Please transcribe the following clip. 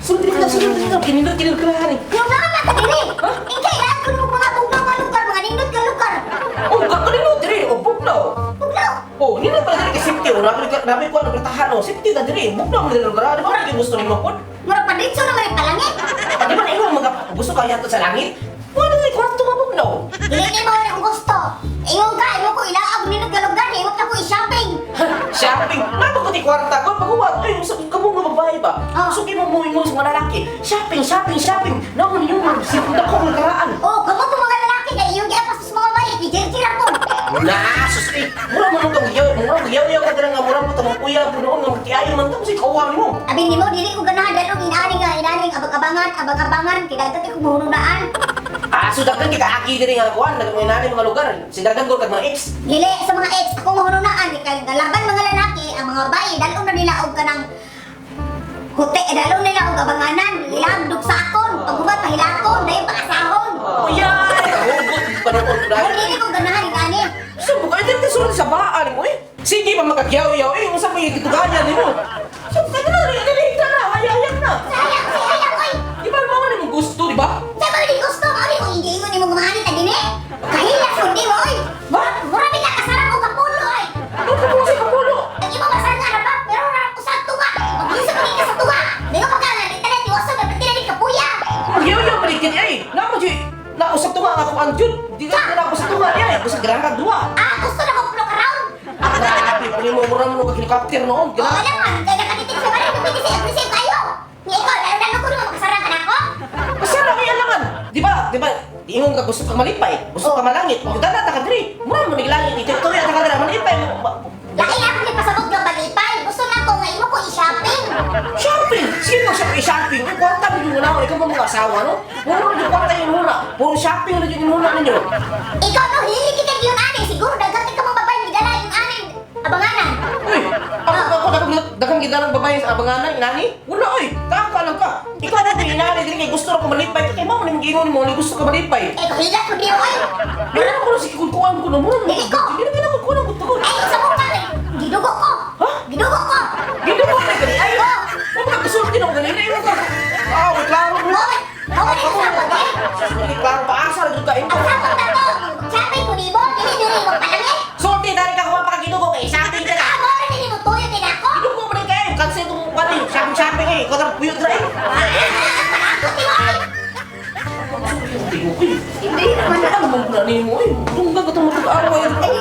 Sulod diri ka, sulod diri ka. Kinindot kini lugar eh. Yung nga ka diri. Ingkay lahat ko ng mga bugnaw nga lugar, mga nindot nga lugar. Oh, ka kanindot diri, oh bugnaw. Bugnaw. Oh, nindot pala diri kay safety oh. Nabi nabi ko ano bertahan oh. Safety ta diri. Bugnaw mo diri lugar. Di ba kay gusto nimo pod? Mura pa dito na may palangit. Ah, di ba na imo mga gusto kaya to sa langit? Wala diri kwarto nga bugnaw. Dili ni mo na akong gusto. Ingon ka, imo ko ilaag nindot nga lugar, imo ta ko i-shopping. Shopping. Napa ko ti kwarta ko pag ay sa kabong nga babae ba? Ah. So kimo mo ingon sa mga lalaki. Shopping, shopping, shopping. Naon ninyo mo sikunda ko ng karaan. Oh, kamo po mga lalaki kay iyong giapas sa mga bayi, gijirjira po. Na, sus eh. Mura mo nung kagyaw, mura mo yaw ka dira nga mura mo tamang kuya punoon nga magtiayo man ta si kawa nimo. Abi nimo dili ko ganahan dalong inaani nga inaani nga abang-abangan, abang-abangan kay daghan kay kumuhununaan. Ah, so daghan kita aki diri nga kuan, nagminani mga lugar. Sindagan ko kag mga ex. Dili sa mga ex ako mahununaan kay laban mga lalaki, ang mga babae dalong na nila og kanang hote, dalong nila og abanganan, ilang dugsakon, paghubat pahilakon, dayon paasahon. Oh, yeah. Hugot panood ko Ay, dahil. dili ko ganahan inaani. Sa mo kay diri sulod sa baan mo eh. Sige pa makagyaw-yaw eh, unsa may gitugayan nimo? So taga na dili na, hayayak na. Sayang, sayang, oy. Di ba mo nimong gusto, di ba? Sa mga di gusto, mao ni kung hindi mo gumahani ta dinhi. Kahilas kundi mo, oy. Mura ka kasarang og kapulo, oy. Ano ka mo sa kapulo? Ang imo masarang nga ba? Pero ra ko sa tunga. Mabilis pa ka sa tunga. Dayon pa ka nga di tanan tiwason na pati na di kapuya. Magyaw-yaw pa rin ay. Namo jud nausap tunga nga ako ang jud. Di ka na ako sa tunga niya. Gusto gran ka duwa. Ah, gusto na ko pulo ka round. Ah, grabe, pag mo mura mo kag helicopter noon. Oo Grabe. lang, kaya nakatitig sa baril, pwede siya aggressive kayo. Nga ikaw, lalo-lalo ko naman makasarang ka na ako. Basta na kaya langan. Di ba? Di ba? Ingon ka gusto ka malipay, gusto ka malangit. Kung dala ta ka diri, mura mo niglangit ito. Tuya ta ka diri malipay. Lahi ako ni pasabot ng balipay. Gusto na ko nga imo ko i-shopping. Shopping! Sige mo siya i-shopping. Ang kwarta mo yung una, ikaw mo mga asawa, no? Puro na yung kwarta yung muna. Puro shopping na yung muna ninyo. Ikaw no, hilig kita yun ani. Siguro daghan ka mga babae gidala yung ani. Abanganan. Uy, ako ako daghang daghang gidalang babae sa abanganan, inani? Wala oy, taka lang ka. Ikaw na yung inani diri kay gusto ra ko malipay. Kay mao man gingon mo ni gusto ka malipay. Eh, kahilas ko di oy. Dili na ko na sige kuan ko na mo. Dili ko. Dili na ko kuan ko tugod. Ay, sa mukha eh. Gidugo ko. Ha? Gidugo ko. Gidugo ka gani ay. Oh. Wala ka gusto din ako ganina imo ka. Ah, wait, klaro mo. Mao, mao ni sa eh. Sige, klaro paasa ra jud ka imo. Ang sabot na to, shopping ko nimo, dili diri mo palangit. Sulti dali ka kuha pa gidugo kay shopping ka na. Ah, mao rin nimo tuyo din ako. Gidugo mo rin kayo. Cancel tong kuan eh. Shopping shopping eh. Ikaw na puyot ra eh. Ah, panakot ni mo ay. Hindi naman. Ano mo na nimo eh. Tungga ka tong matag-away. Ay,